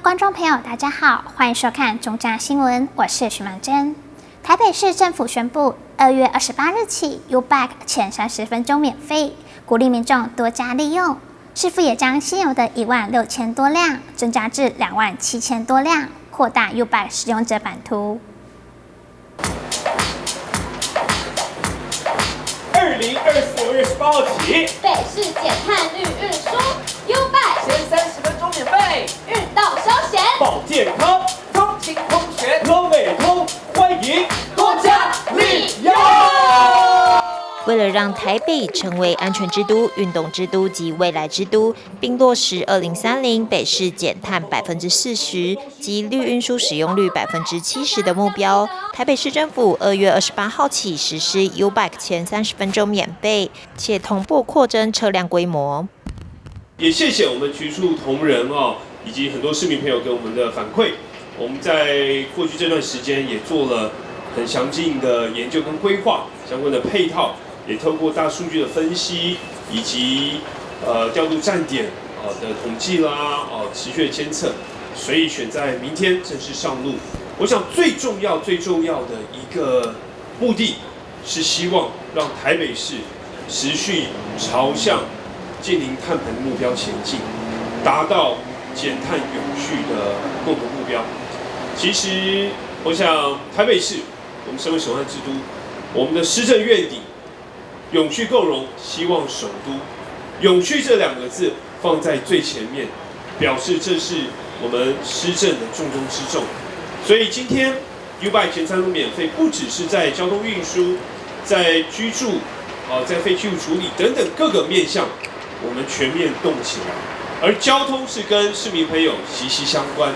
觀眾朋友，大家好，歡迎收看中嘉新聞，我是徐曼珍。台北市政府宣布，2月28日起，YouBike 前30分鐘免費，鼓勵民眾多加利用。市府也將現有的1萬6千多輛增加至2萬7千多輛，擴大 YouBike 使用者版圖。2024月28號起，北市減碳綠運輸 YouBike 前30分鐘免費，運動休閒，保健康，通勤通學，攏會通，歡迎多加利用。為了讓台北成為安全之都、運動之都及未來之都，並落實2030北市減碳40%及綠運輸使用率70%的目標，台北市政府2月28號起實施 YouBike 前30分鐘免費，且同步擴增車輛規模。也謝謝我們局處同仁哦，以及很多市民朋友給我們的反饋。我們在過去這段時間也做了很詳盡的研究跟規劃，相關的配套。也透過大數據的分析，以及調度站點啊的統計啦，哦持續的監測，所以選在明天正式上路。我想最重要、最重要的一個目的，是希望讓台北市持續朝向淨零碳排的目標前進，達到減碳永續的共同目標。其實，我想台北市，我們身為首善之都，我們的施政願景，永續共榮，希望首都，永續這兩個字放在最前面，表示這是我們施政的重中之重。所以今天 YouBike 前30分免費，不只是在交通運輸、在居住、啊，在廢棄物處理等等各個面向，我們全面動起來。而交通是跟市民朋友息息相關。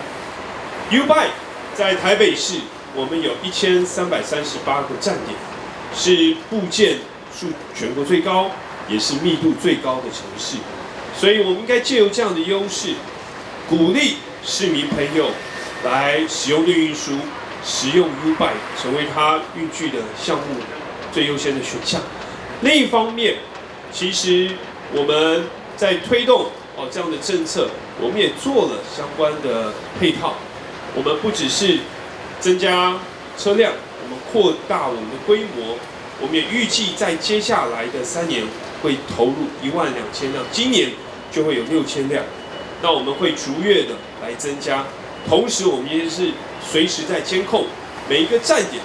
YouBike 在台北市，我們有1338個站點，是布建數全國最高，也是密度最高的城市，所以我們應該借由這樣的優勢，鼓勵市民朋友來使用綠運輸，使用 YouBike 成為他運具的項目最優先的選項。另一方面，其實我們在推動哦這樣的政策，我們也做了相關的配套。我們不只是增加車輛，我們擴大我們的規模。我們也預計在接下來的3年會投入1萬2千輛，今年就會有6000輛。那我們會逐月的來增加，同時我們也是隨時在監控每一個站點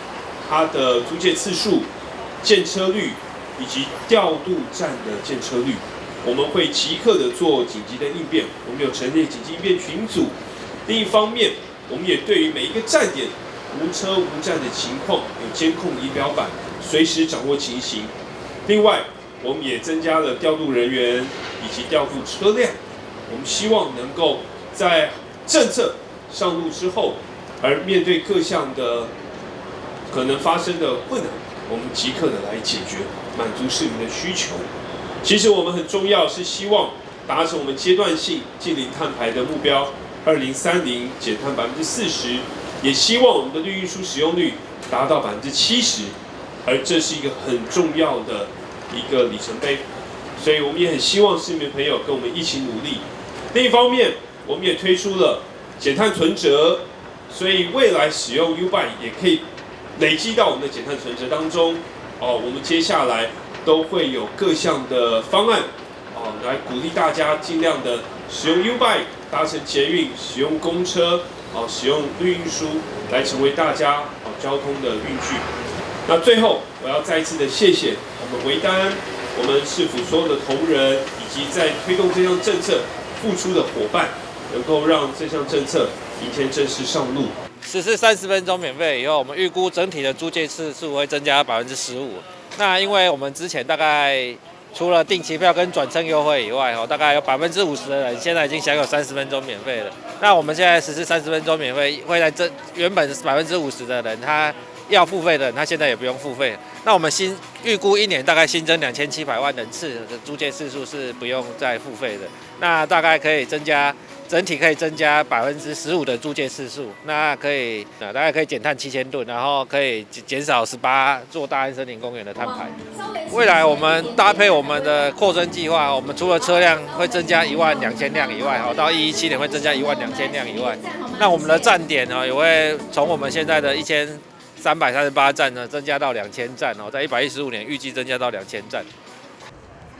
它的租借次數、見車率以及調度站的見車率，我們會即刻的做緊急的應變。我們有成立緊急應變群組。另一方面，我們也對於每一個站點無車無站的情況有監控儀表板，隨時掌握情形。另外，我們也增加了調度人員以及調度車輛。我們希望能夠在政策上路之後，而面對各項的可能發生的困難，我們即刻的來解決，滿足市民的需求。其實我們很重要是希望達成我們階段性淨零碳排的目標，2030減碳40%，也希望我們的綠運輸使用率達到70%。而這是一個很重要的一個里程碑，所以我們也很希望市民朋友跟我們一起努力。另一方面，我們也推出了減碳存摺，所以未來使用 YouBike 也可以累積到我們的減碳存摺當中。哦，我們接下來都會有各項的方案，哦，來鼓勵大家盡量的使用 YouBike 搭乘捷運、使用公車、哦，使用綠運輸，來成為大家哦交通的運具。那最後，我要再一次的謝謝我們維丹、我們市府所有的同仁，以及在推動這項政策付出的夥伴，能夠讓這項政策明天正式上路。實施三十分鐘免費以後，我們預估整體的租借次數會增加15%。那因為我們之前大概除了定期票跟轉乘優惠以外，大概有50%的人現在已經享有三十分鐘免費了。那我們現在實施三十分鐘免費，會在這原本50%的人，他要付費的人，他現在也不用付費。那我們新預估一年大概新增2700萬人次的租借次數是不用再付費的。那大概可以增加整体可以增加15%的租借次数，那可以大概可以减碳7000吨，然后可以减少18座大安森林公园的碳排。未来我们搭配我们的扩增计划，我们除了车辆会增加1.2万辆以外，哈，到117年会增加1.2万辆以外，那我们的站点呢也会从我们现在的1338站呢增加到2000站哦，在115年预计增加到2000站。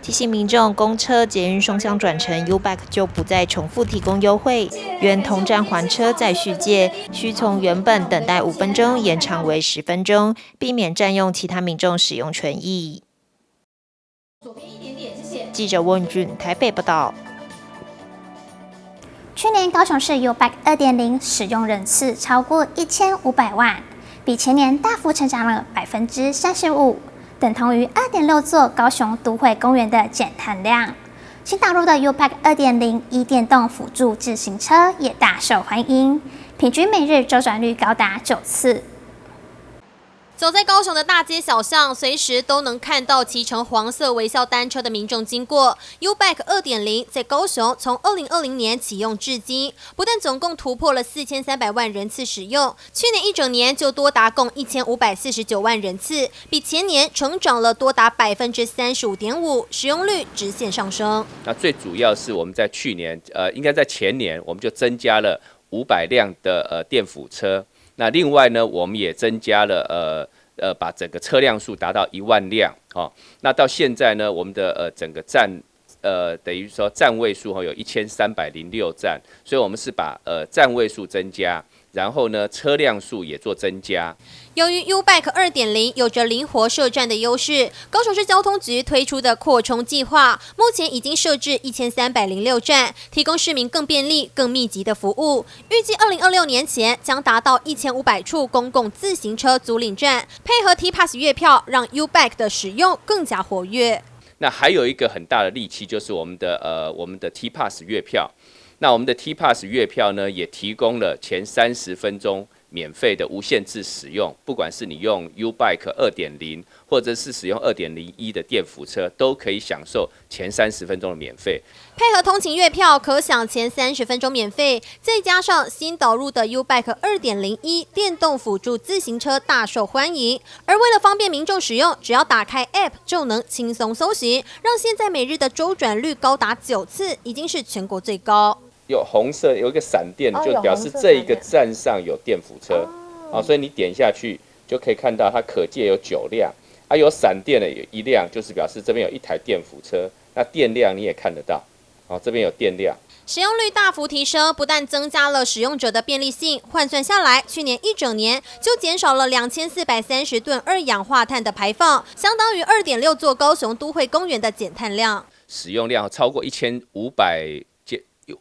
提醒民众，公车、捷运双向转乘 YouBike 就不再重复提供优惠，愿同站还车再续借，需从原本等待5分钟延长为10分钟，避免占用其他民众使用权益。记者温俊台北报道。去年高雄市 YouBike 2.0使用人次超过1500万，比前年大幅成长了35%。等同于2.6座高雄都会公园的减碳量。新导入的 YouBike 2.0 e 电动辅助自行车也大受欢迎，平均每日周转率高达9次。走在高雄的大街小巷，随时都能看到骑乘黄色微笑单车的民众经过。YouBike 2.0在高雄从2020年启用至今，不但总共突破了4300万人次使用，去年一整年就多达共1549万人次，比前年成长了多达35.5%，使用率直线上升。那最主要是我们在去年，应该在前年，我们就增加了500辆的电辅车。那另外呢，我们也增加了把整个车辆数达到1万辆，哦。那到现在呢，我们的整个站等于说站位数哈有1306站，所以我们是把站位数增加，然后呢车辆数也做增加。由于 YouBike 2.0有着灵活设站的优势，高雄市交通局推出的扩充计划，目前已经设置1306站，提供市民更便利、更密集的服务。预计2026年前将达到1500处公共自行车租赁站，配合 T Pass 月票，让 YouBike 的使用更加活跃。那还有一个很大的利器，就是我们的 T Pass 月票。那我们的 T Pass 月票呢，也提供了前30分钟免费的无限制使用，不管是你用 YouBike 2.0，或者是使用2.0 e 的电辅车，都可以享受前三十分钟的免费。配合通勤月票，可享前三十分钟免费，再加上新导入的 YouBike 2.0 e 电动辅助自行车大受欢迎。而为了方便民众使用，只要打开 App 就能轻松搜寻，让现在每日的周转率高达9次，已经是全国最高。有红色有一个闪电，就表示这一个站上有电辅车，啊，所以你点下去就可以看到它可借有9辆，啊，有闪电的有一辆，就是表示这边有一台电辅车，那电量你也看得到，哦，这边有电量。使用率大幅提升，不但增加了使用者的便利性，换算下来，去年一整年就减少了2430吨二氧化碳的排放，相当于2.6座高雄都会公园的减碳量。使用量超过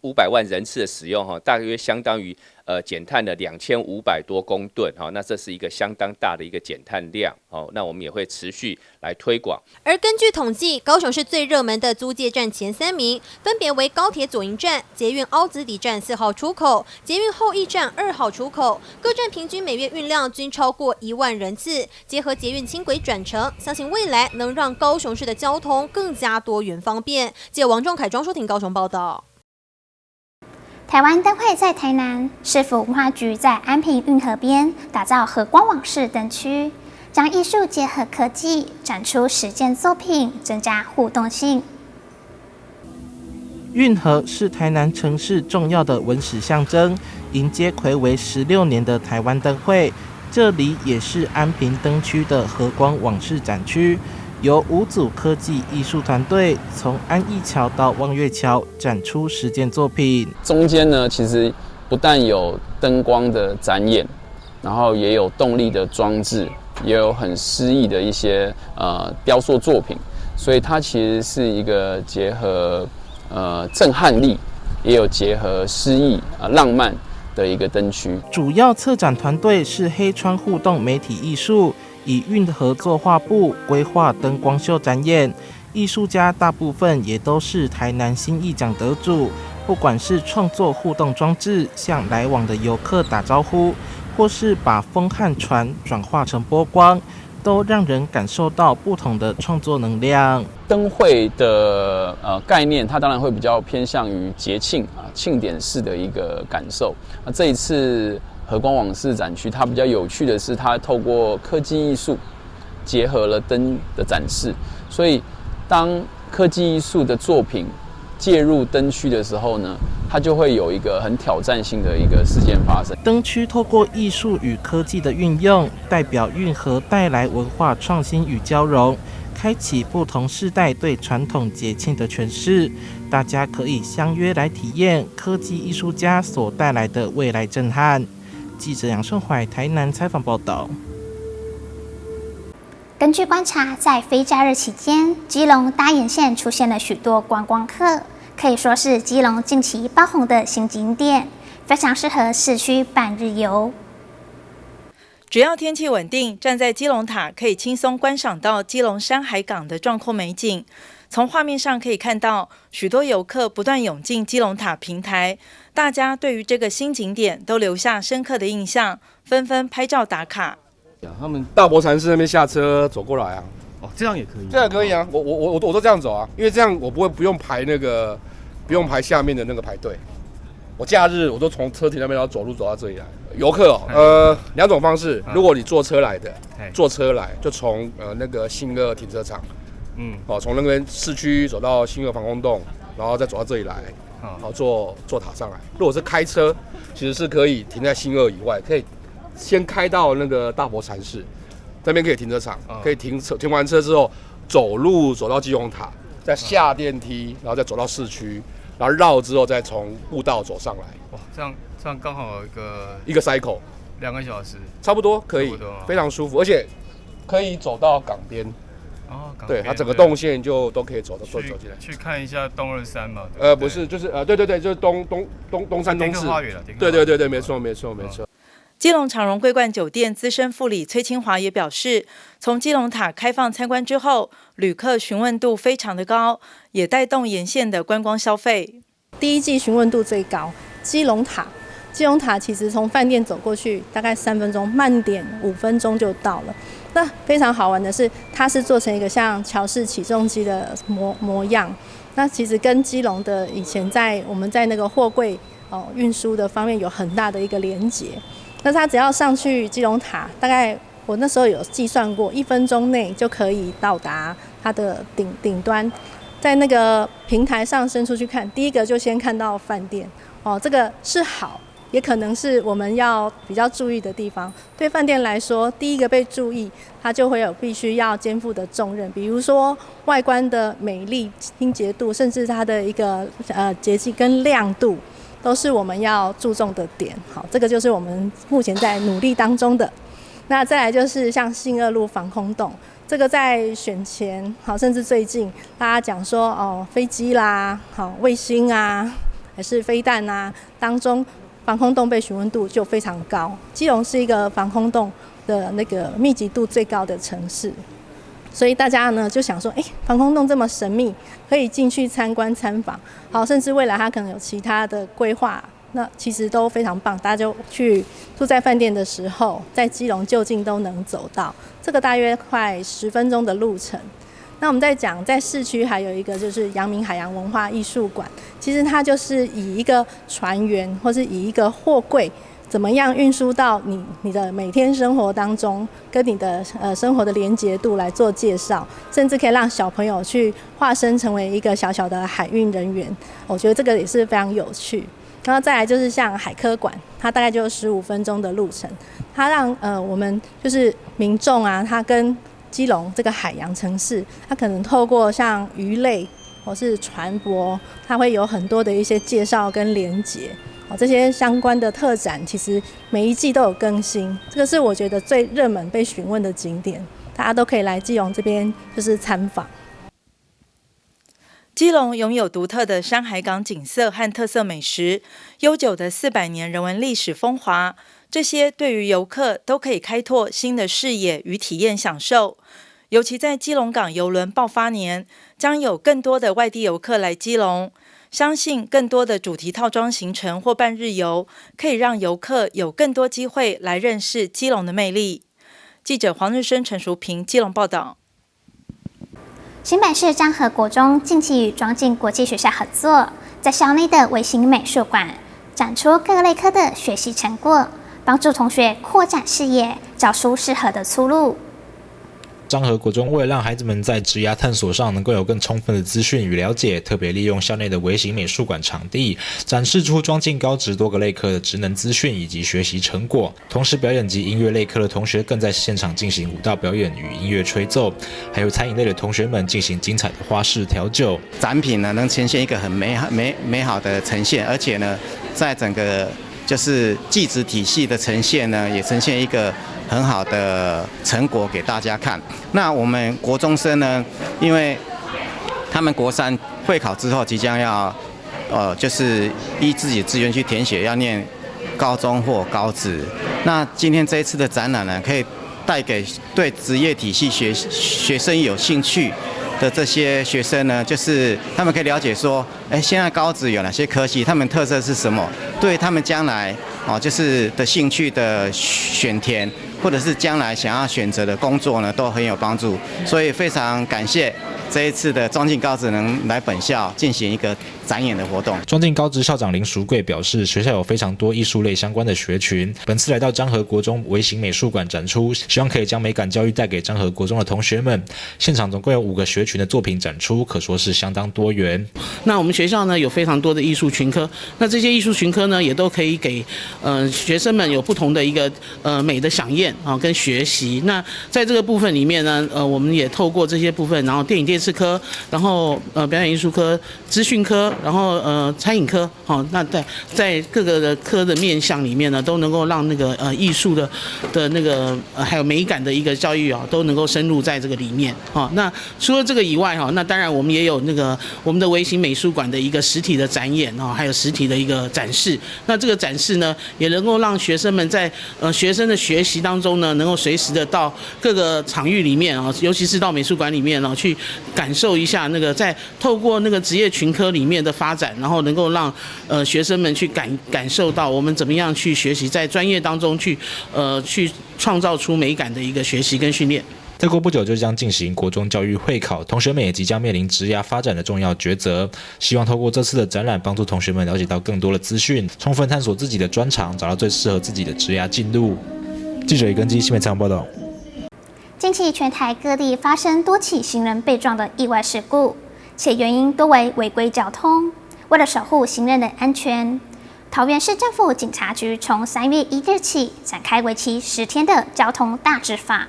1500万人次的使用哈，大约相当于减碳的2500多公吨哈，那这是一个相当大的一个减碳量哦。那我们也会持续来推广。而根据统计，高雄市最热门的租借站前三名分别为高铁左营站、捷运凹子底站4号出口、捷运后翼站2号出口，各站平均每月运量均超过1万人次。结合捷运轻轨转乘，相信未来能让高雄市的交通更加多元方便。记者王仲凯、庄淑婷高雄报道。台湾灯会在台南，市府文化局在安平运河边打造和光往事灯区，将艺术结合科技，展出10件作品，增加互动性。运河是台南城市重要的文史象征，迎接睽违16年的台湾灯会，这里也是安平灯区的和光往事展区。由五组科技艺术团队从安义桥到望月桥展出10件作品。中间呢，其实不但有灯光的展演，然后也有动力的装置，也有很诗意的一些雕塑作品，所以它其实是一个结合震撼力，也有结合诗意啊浪漫的一个灯区。主要策展团队是黑川互动媒体艺术。以运河作画布规划灯光秀展演，艺术家大部分也都是台南新艺奖得主。不管是创作互动装置，向来往的游客打招呼，或是把风和船转化成波光，都让人感受到不同的创作能量。灯会的概念，它当然会比较偏向于节庆啊庆典式的一个感受。那这一次和光往事展区，它比较有趣的是，它透过科技艺术结合了灯的展示，所以当科技艺术的作品介入灯区的时候呢，它就会有一个很挑战性的一个事件发生。灯区透过艺术与科技的运用，代表运河带来文化创新与交融，开启不同世代对传统节庆的诠释。大家可以相约来体验科技艺术家所带来的未来震撼。记者杨胜怀台南采访报道。根据观察，在非假日期间，基隆大眼线出现了许多观光客，可以说是基隆近期爆红的新景点，非常适合市区半日游。只要天气稳定，站在基隆塔可以轻松观赏到基隆山海港的壮阔美景。从画面上可以看到，许多游客不断涌进基隆塔平台，大家对于这个新景点都留下深刻的印象，纷纷拍照打卡。他们大佛禅寺那边下车走过来啊，哦，这样也可以，这样可以啊，我都这样走啊，因为这样我不会不用排那个，不用排下面的那个排队。我假日我都从车停那边然后走路走到这里来。游客哦，两种方式，如果你坐车来的，坐车来就从那个信二停车场，哦，从那边市区走到信二防空洞，然后再走到这里来，然后坐塔上来。如果是开车，其实是可以停在信二以外，可以先开到那个大佛禅寺，那边可以停车场，可以停车，停完车之后走路走到基隆塔，再下电梯，然后再走到市区，然后绕之后再从步道走上来。哇，这样刚好一个 cycle，2个小时，差不多可以，非常舒服，而且可以走到港边。哦，对，它整个动线就都可以走到走走进来。去看一下东二三嘛？不是，就是对对对，就是东三东四。对对对对，没错没错没错。基隆长荣桂冠酒店资深副理崔清华也表示，从基隆塔开放参观之后，旅客询问度非常的高，也带动沿线的观光消费。第一季询问度最高，基隆塔，基隆塔其实从饭店走过去大概3分钟，慢点5分钟就到了。那非常好玩的是，它是做成一个像桥式起重机的模样，那其实跟基隆的以前在我们在那个货柜哦运输的方面有很大的一个连结。那他只要上去基隆塔，大概我那时候有计算过，1分钟内就可以到达它的顶端，在那个平台上伸出去看，第一个就先看到饭店哦，这个是好，也可能是我们要比较注意的地方。对饭店来说，第一个被注意，它就会有必须要肩负的重任，比如说外观的美丽、清洁度，甚至它的一个洁净跟亮度，都是我们要注重的点。好，这个就是我们目前在努力当中的。那再来就是像信二路防空洞，这个在选前，好，甚至最近大家讲说哦，飞机啦，好，卫星啊，还是飞弹啊，当中防空洞被询问度就非常高。基隆是一个防空洞的那个密集度最高的城市，所以大家呢就想说，哎，防空洞这么神秘，可以进去参观参访，好，甚至未来它可能有其他的规划，那其实都非常棒。大家就去住在饭店的时候，在基隆就近都能走到，这个大约快10分钟的路程。那我们在讲，在市区还有一个就是阳明海洋文化艺术馆，其实它就是以一个船员或是以一个货柜，怎么样运输到你的每天生活当中，跟你的生活的连结度来做介绍，甚至可以让小朋友去化身成为一个小小的海运人员，我觉得这个也是非常有趣。然后再来就是像海科馆，它大概就15分钟的路程，它让我们就是民众啊，他跟基隆这个海洋城市，它可能透过像鱼类或是船舶，它会有很多的一些介绍跟连结。哦，这些相关的特展其实每一季都有更新，这个是我觉得最热门被询问的景点，大家都可以来基隆这边就是参访。基隆拥有独特的山海港景色和特色美食，悠久的400年人文历史风华，这些对于游客都可以开拓新的视野与体验享受。尤其在基隆港邮轮爆发年，将有更多的外地游客来基隆。相信更多的主题套装行程或半日游，可以让游客有更多机会来认识基隆的魅力。记者黄日升、陈淑平基隆报道。新北市漳和国中近期与庄敬国际学校合作，在校内的微型美术馆展出各类科的学习成果，帮助同学扩展视野，找出适合的出路。漳和国中为了让孩子们在职涯探索上能够有更充分的资讯与了解，特别利用校内的微型美术馆场地，展示出庄敬高职多个类科的职能资讯以及学习成果。同时，表演及音乐类科的同学更在现场进行舞蹈表演与音乐吹奏，还有餐饮类的同学们进行精彩的花式调酒。展品呢，能呈现一个很美好、美美好的呈现，而且呢，在整个就是技职体系的呈现呢，也呈现一个很好的成果给大家看。那我们国中生呢，因为他们国三会考之后即将要，就是依自己志愿去填写，要念高中或高职。那今天这一次的展览呢，可以带给对职业体系学学生有兴趣的这些学生呢，就是他们可以了解说，哎，现在高职有哪些科系，他们特色是什么，对他们将来哦，就是的兴趣的选填，或者是将来想要选择的工作呢，都很有帮助。所以非常感谢这一次的庄敬高职能来本校进行一个展演的活动。庄敬高职校长林淑贵表示，学校有非常多艺术类相关的学群，本次来到漳和国中微型美术馆展出，希望可以将美感教育带给漳和国中的同学们。现场总共有5个学群的作品展出，可说是相当多元。那我们学校呢，有非常多的艺术群科，那这些艺术群科呢，也都可以给学生们有不同的一个美的飨宴啊跟学习。那在这个部分里面呢，我们也透过这些部分，然后电影电视科，然后表演艺术科、资讯科，然后餐饮科，好，那在各个的科的面向里面呢，都能够让那个艺术的那个还有美感的一个教育啊，都能够深入在这个里面。好，那除了这个以外哈，那当然我们也有那个我们的微型美术馆的一个实体的展演哦，还有实体的一个展示。那这个展示呢，也能够让学生们在学生的学习当中呢，能够随时的到各个场域里面啊，尤其是到美术馆里面哦，去感受一下那个在透过那个职业群科里面的发展，然后能够让学生们去感受到我们怎么样去学习，在专业当中去创造出美感的一个学习跟训练。再过不久就将进行国中教育会考，同学们也即将面临职涯发展的重要抉择。希望透过这次的展览，帮助同学们了解到更多的资讯，充分探索自己的专长，找到最适合自己的职涯进路。记者李根基新闻采访报道。近期全台各地发生多起行人被撞的意外事故，且原因多为违规交通。为了守护行人的安全，桃园市政府警察局从3月1日起展开为期10天的交通大执法。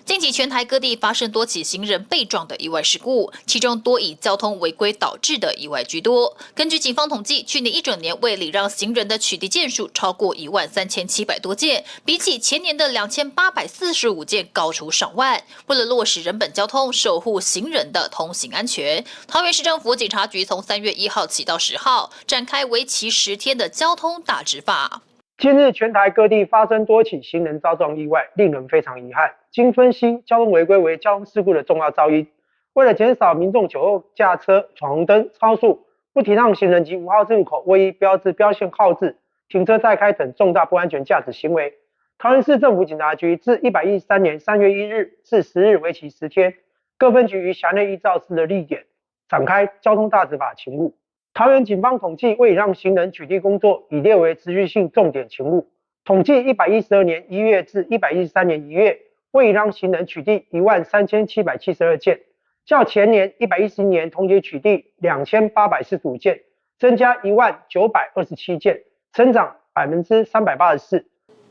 近期全台各地发生多起行人被撞的意外事故，其中多以交通违规导致的意外居多。根据警方统计，去年一整年未礼让行人的取缔件数超过1万3700多件，比起前年的2845件高出上万。为了落实人本交通，守护行人的通行安全，桃园市政府警察局从3月1号起到10号，展开为期十天的交通大执法。近日，全台各地发生多起行人遭撞意外，令人非常遗憾。经分析，交通违规为交通事故的重要肇因。为了减少民众酒后驾车、闯红灯、超速、不停让行人及无号志路口、未依标志标线号志、停车载开等重大不安全驾驶行为，桃园市政府警察局自113年3月1日至10日为期十天，各分局于辖内依照四个地点展开交通大执法勤务。桃园警方统计，未礼让行人取缔工作已列为持续性重点勤务。统计112年1月至113年1月，未礼让行人取缔1万3772件，较前年111年同期取缔2845件，增加1万927件，成长384%。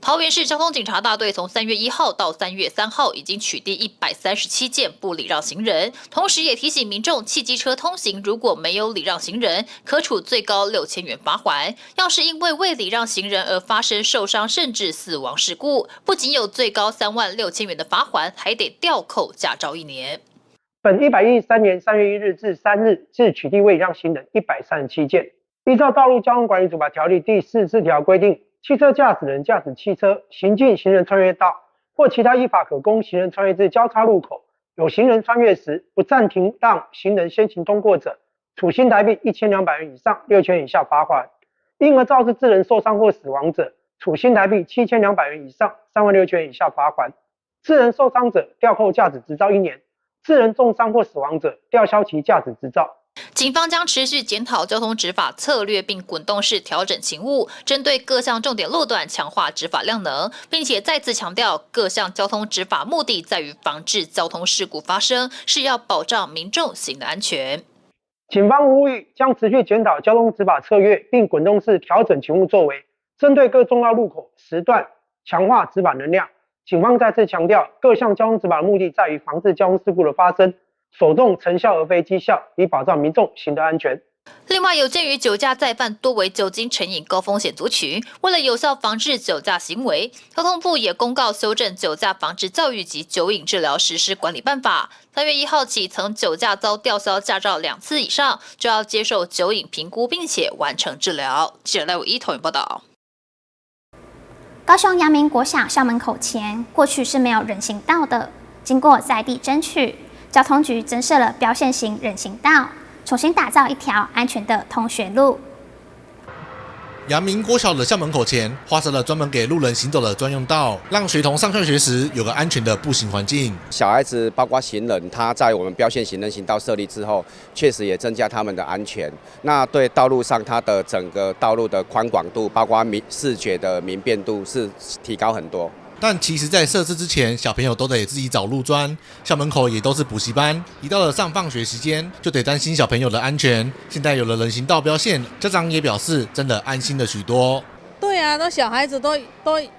桃园市交通警察大队从3月1号到3月3号，已经取缔137件不礼让行人，同时也提醒民众，汽机车通行如果没有礼让行人，可处最高6000元罚锾。要是因为未礼让行人而发生受伤甚至死亡事故，不仅有最高3万6000元的罚锾，还得吊扣驾照一年。本113年3月1日至3日，共取缔未礼让行人137件。依照《道路交通管理处罚条例》第44条规定，汽车驾驶人驾驶汽车行进行人穿越道或其他依法可供行人穿越之交叉路口，有行人穿越时，不暂停让行人先行通过者，处新台币1200元以上6000元以下罚款；因而肇事致人受伤或死亡者，处新台币7200元以上36000元以下罚款；致人受伤者，吊扣驾驶执照1年；致人重伤或死亡者，吊销其驾驶执照。警方将持续检讨交通执法策略，并滚动式调整勤务，针对各项重点路段强化执法量能，并且再次强调，各项交通执法目的在于防治交通事故发生，是要保障民众行的安全。警方呼吁将持续检讨交通执法策略，并滚动式调整勤务作为，针对各重要路口时段强化执法能量。警方再次强调，各项交通执法的目的在于防治交通事故的发生。首重成效而非绩效，以保障民众行的安全。另外，有鉴于酒驾再犯多为酒精成瘾高风险族群，为了有效防治酒驾行为，交通部也公告修正《酒驾防治教育及酒瘾治疗实施管理办法》。3月1号起，曾酒驾遭吊销驾照2次以上，就要接受酒瘾评估，并且完成治疗。记者赖伟一统一报道。高雄阳明国小校门口前，过去是没有人行道的，经过在地争取，交通局增设了标线型人行道，重新打造一条安全的通学路。阳明国小的校门口前，划设了专门给路人行走的专用道，让学童上下学时有个安全的步行环境。小孩子包括行人，他在我们标线型人行道设立之后，确实也增加他们的安全。那对道路上它的整个道路的宽广度，包括视觉的明辨度是提高很多。但其实，在设置之前，小朋友都得自己找路钻，校门口也都是补习班。一到了上放学时间，就得担心小朋友的安全。现在有了人行道标线，家长也表示真的安心了许多。对啊，那小孩子都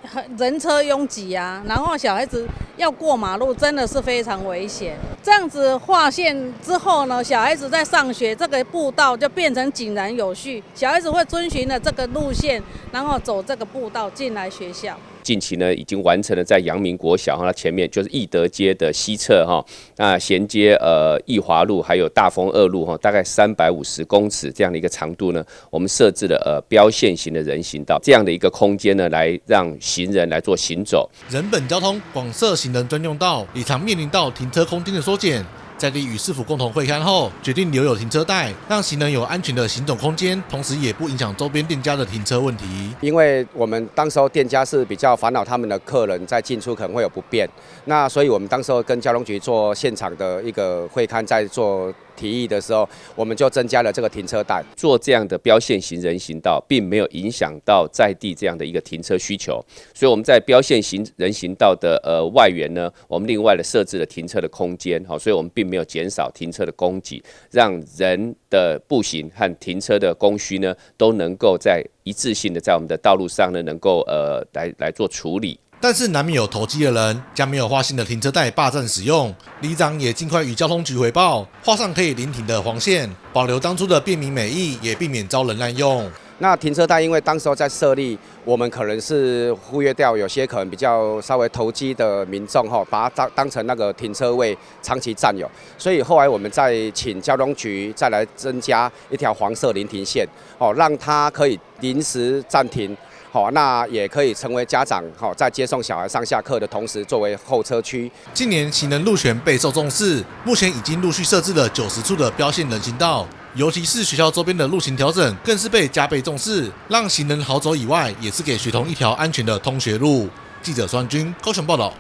很人车拥挤啊，然后小孩子要过马路真的是非常危险。这样子划线之后呢，小孩子在上学，这个步道就变成井然有序，小孩子会遵循了这个路线，然后走这个步道进来学校。近期呢，已经完成了在阳明国小哈，它前面就是义德街的西侧哈，那衔接义华路还有大丰2路哈，大概350公尺这样的一个长度呢，我们设置了标线型的人行道这样的一个空间呢，来让行人来做行走。人本交通广设行人专用道，也常面临到停车空间的缩减。在地与市府共同会勘后，决定留有停车带，让行人有安全的行走空间，同时也不影响周边店家的停车问题。因为我们当时候店家是比较烦恼他们的客人在进出可能会有不便，那所以我们当时候跟交通局做现场的一个会勘，在做提议的时候，我们就增加了这个停车带。做这样的标线型人行道，并没有影响到在地这样的一个停车需求，所以我们在标线型人行道的外缘呢，我们另外的设置了停车的空间，好，所以我们并没有减少停车的供给，让人的步行和停车的供需呢，都能够在一致性的在我们的道路上呢，能够来做处理。但是难免有投机的人将没有划线的停车带霸占使用，里长也尽快与交通局回报，画上可以临停的黄线，保留当初的便民美意，也避免遭人滥用。那停车带因为当时候在设立，我们可能是忽略掉有些可能比较稍微投机的民众哈，把它当成那个停车位长期占有，所以后来我们再请交通局再来增加一条黄色临停线，哦，让它可以临时暂停。好，那也可以成为家长在接送小孩上下课的同时，作为候车区。近年行人路权备受重视，目前已经陆续设置了90处的标线人行道，尤其是学校周边的路型调整，更是被加倍重视，让行人好走以外，也是给学童一条安全的通学路。记者孙军高雄报道。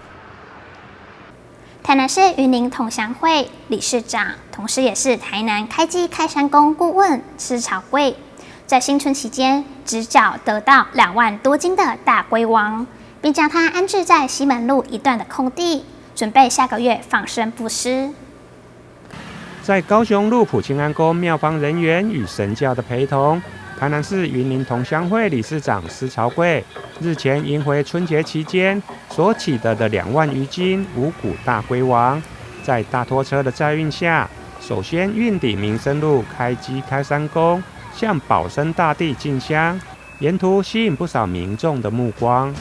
台南市云林同乡会理事长，同时也是台南开基开山宫顾问施朝贵，在新春期间，直角得到2万多斤的大龟王，并将它安置在西门路一段的空地，准备下个月放生布施。在高雄鹿埔清安宫庙方人员与神教的陪同，台南市云林同乡会理事长施朝贵日前迎回春节期间所取得的2万余斤五谷大龟王，在大拖车的载运下，首先运抵民生路开基开山宫，向保生大帝进香，沿途吸引不少民众的目光。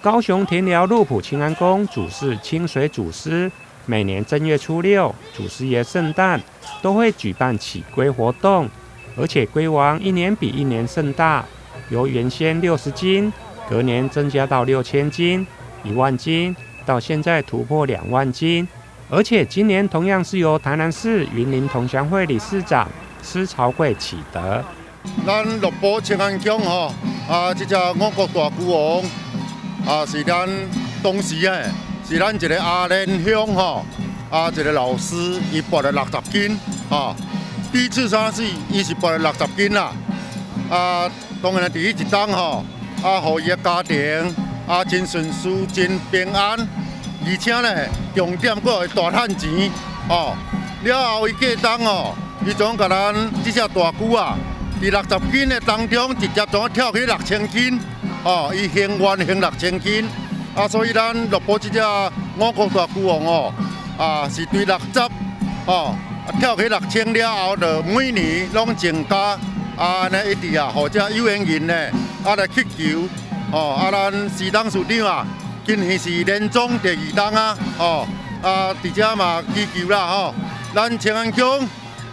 高雄田寮鹿埔清安宫主事清水祖师，每年正月初六，祖师爷圣诞都会举办起龟活动，而且龟王一年比一年盛大，由原先60斤，隔年增加到6000斤、1万斤，到现在突破2万斤，而且今年同样是由台南市云林同乡会理事长施朝贵起得。咱鹿埔青安宫吼，啊，這隻五穀大龜王啊，是咱當時的，是咱一个阿蓮鄉吼，啊，一个老師，伊跋了60斤，吼，第一次啥事，伊是跋了六十斤啦，啊，當然佇彼一冬吼，啊，予伊的家庭啊，真順遂，真平安，而且呢，重點閣會大趁錢，吼，了後伊過冬吼，伊總共咱這隻大龜啊，佇六十斤的當中，直接總跳去6000斤，哦，伊還願還6000斤，啊，所以咱鹿埔這隻五穀大龜王哦，啊，是對六十，哦，跳去六千了後，就每年攏增加，啊，按呢一直啊，予這有緣人呢，啊來祈求，哦，啊，咱施董事長啊，今年是連莊第二冬啊，哦，啊，佇遮嘛祈求啦，吼，咱青安宮。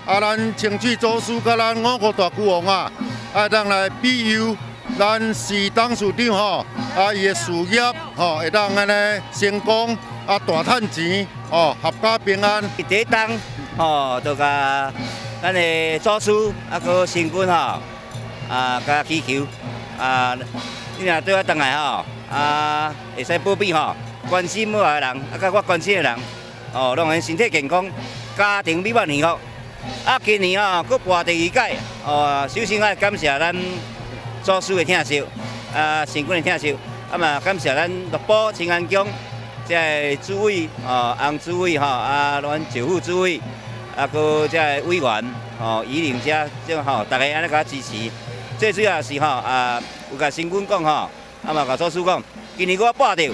啊，咱清水祖師佮咱五穀大龜王啊，啊，當來庇佑咱施董事長吼，啊，伊的事業吼會當按呢成功，啊，大趁錢，哦，闔家平安。第一冬吼，就共咱的祖師啊，閣神君吼，啊，共祈求，啊，你若對我轉來吼，啊，會使保庇吼，關心我的人，啊，佮我關心的人，哦，攏會身體健康，家庭美滿幸福。啊，今年吼，閣跋第二屆，哦，首先愛感謝咱祖師的疼惜，啊，神君的疼惜，啊嘛感謝咱鹿埔青安宮這个主委，哦，洪主委吼，啊，阮趙副主委，啊，閣這个委員，吼，宜玲遮，這吼，大家按呢共支持。最主要是吼，啊，有共神君講吼，啊嘛共祖師講，今年我跋著，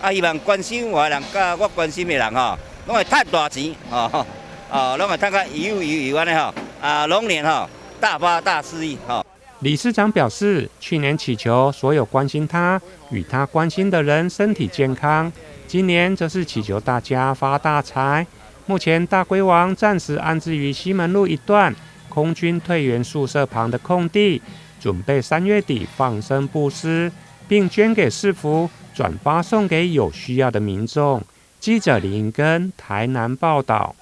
啊，希望關心我的人，佮我關心的人吼，攏會趁大錢，吼。哦，攏會趁甲有有有按呢吼，啊，龍年吼大發大事意吼。理事長表示，去年祈求所有關心他與他關心的人身體健康，今年則是祈求大家發大財。目前大龜王暫時安置於西門路一段空軍退員宿舍旁的空地，準備3月底放生布施，並捐給市府，轉發送給有需要的民眾。記者林英根台南報道。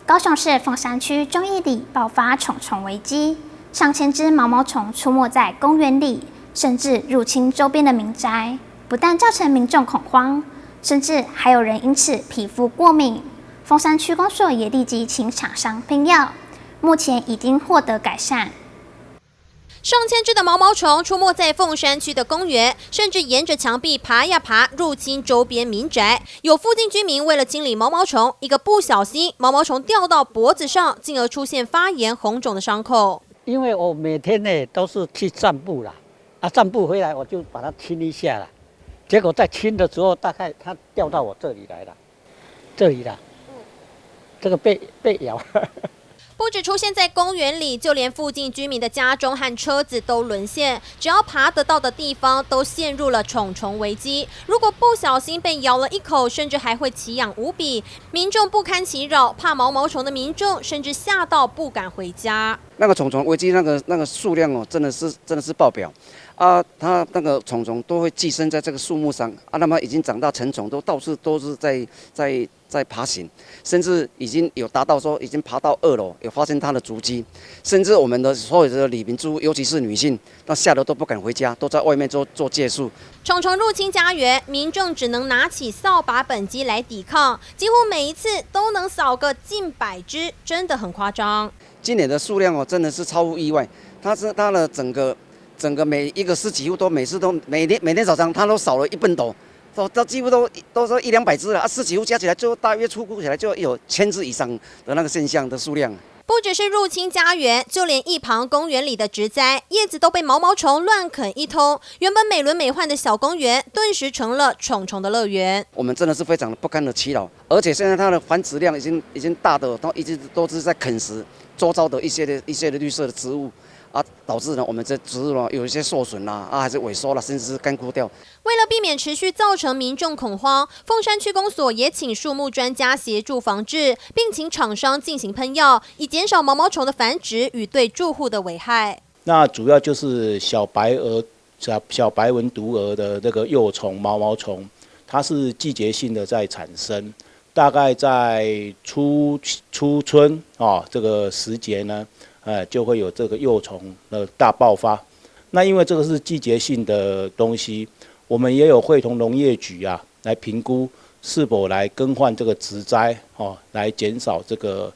高雄市鳳山區忠義里爆發蟲蟲危機，上千隻毛毛蟲出沒在公園裡，甚至入侵周邊的民宅，不但造成民眾恐慌，甚至還有人因此皮膚過敏。鳳山區公所也立即請廠商噴藥，目前已經獲得改善。上千隻的毛毛蟲出沒在鳳山區的公園，甚至沿着牆壁爬呀爬，入侵周邊民宅。有附近居民為了清理毛毛蟲，一個不小心，毛毛蟲掉到脖子上，進而出現發炎紅腫的傷口。因為我每天呢都是去散步啦，啊，散步回來我就把它清一下啦。結果在清的時候，大概它掉到我這裡來了，這裡啦，這個被咬。不止出現在公園裡，就連附近居民的家中和車子都淪陷。只要爬得到的地方，都陷入了蟲蟲危機。如果不小心被咬了一口，甚至還會奇癢無比。民眾不堪其擾，怕毛毛蟲的民眾甚至嚇到不敢回家。那個蟲蟲危機，那個數量哦，真的是爆表啊！它那個蟲蟲都會寄生在這個樹木上啊，那麼已經長大成蟲，都到處都是在爬行，甚至已經有達到說已經爬到二樓，有發現它的足跡，甚至我們的所有的里民住，尤其是女性，那嚇得都不敢回家，都在外面做借宿。蟲蟲入侵家園，民眾只能拿起掃把畚箕來抵抗，幾乎每一次都能掃個近百隻，真的很誇張。今年的數量哦，真的是超乎意外，它是它的整個每一個十幾戶都每次都每天每天早上它都掃了一畚斗。都幾乎都說一兩百隻了啊，十幾戶加起來就大約初估起來就有1000隻以上的那個現象的數量。不只是入侵家園，就連一旁公園裡的植栽葉子都被毛毛蟲亂啃一通。原本美輪美奐的小公園，頓時成了蟲蟲的樂園。我們真的是非常的不堪的其擾，而且現在它的繁殖量已經大的，都一直都是在啃食周遭的一些的綠色的植物。啊，導致呢我們這植物呢有一些受損啦，啊還是萎縮了，甚至是乾枯掉。為了避免持續造成民眾恐慌，鳳山區公所也請樹木專家協助防治，並請廠商進行噴藥，以減少毛毛蟲的繁殖與對住戶的危害。那主要就是小白蛾小小白纹毒蛾的这个幼虫毛毛虫，它是季节性的在产生，大概在初初春啊这个时节呢，就会有这个幼虫的大爆发。那因为这个是季节性的东西，我们也有会同农业局啊来评估是否来更换这个植栽哦，来减少这个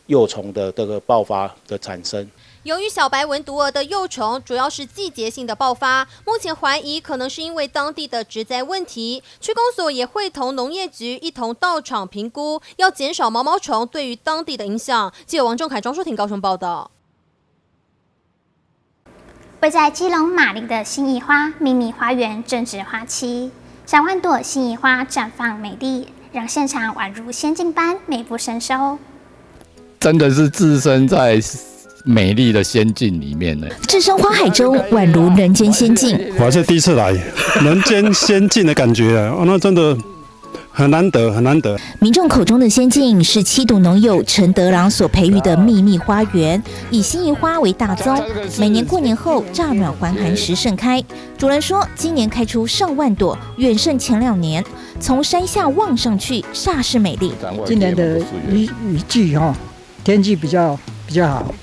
幼虫的这个爆发的产生。由于小白纹毒蛾的幼虫主要是季节性的爆发，目前怀疑可能是因为当地的植栽问题。区公所也会同农业局一同到场评估，要减少毛毛虫对于当地的影响。记者王仲凯、庄淑婷高雄报道。位在基隆马林的辛夷花秘密花园正值花期，3万朵辛夷花绽放美丽，让现场宛如仙境般美不胜收。真的是置身在美丽的仙境里面呢，置身花海中，宛如人间仙境。我还是第一次来，人间仙境的感觉啊，那真的很难得，很难得。民众口中的仙境是七堵农友陈德郎所培育的秘密花园，以辛夷花为大宗，每年过年后乍暖还寒时盛开。主人说，今年开出上万朵，远胜前2年。从山下望上去，煞是美丽。今年的雨季哈，天气比较好。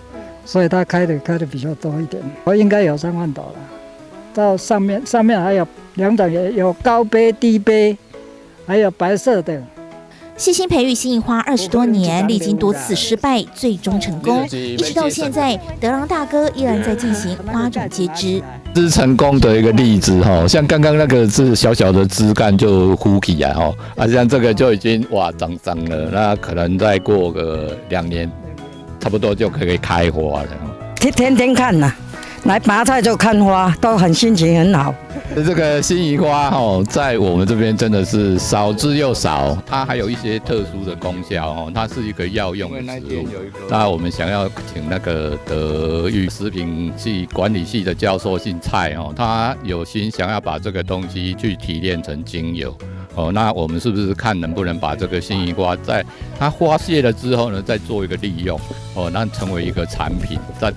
所以它开的比较多一点，我应该有3万朵了。到上面上面还有两种，也有高杯、低杯，还有白色的。细心培育辛夷花20多年，历经多次失败，最终成功。一直到现在，德郎大哥依然在进行花种接枝。是成功的一个例子哈，像刚刚那个是小小的枝干就枯起来哈，啊，像这个就已经哇长长了，那可能再过个2年，差不多就可以开花了。天天天看呐，来拔菜就看花，都很心情很好。这个辛夷花哦，在我们这边真的是少之又少。它还有一些特殊的功效哦，它是一个药用的植物。那我们想要请那个德育食品系管理系的教授姓蔡哦，他有心想要把这个东西去提炼成精油。哦，那我们是不是看能不能把这个辛夷花在它花谢了之后呢，再做一个利用，哦，那成为一个产品，再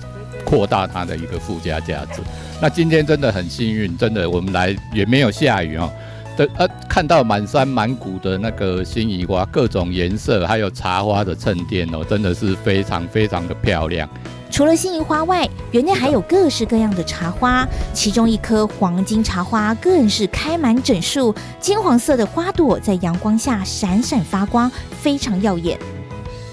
扩大它的一个附加价值。那今天真的很幸运，真的我们来也没有下雨哦，的看到满山满谷的那个辛夷花，各种颜色，还有茶花的衬垫哦，真的是非常非常的漂亮。除了辛夷花外，园内还有各式各样的茶花，其中一棵黄金茶花更是开满整树，金黄色的花朵在阳光下闪闪发光，非常耀眼。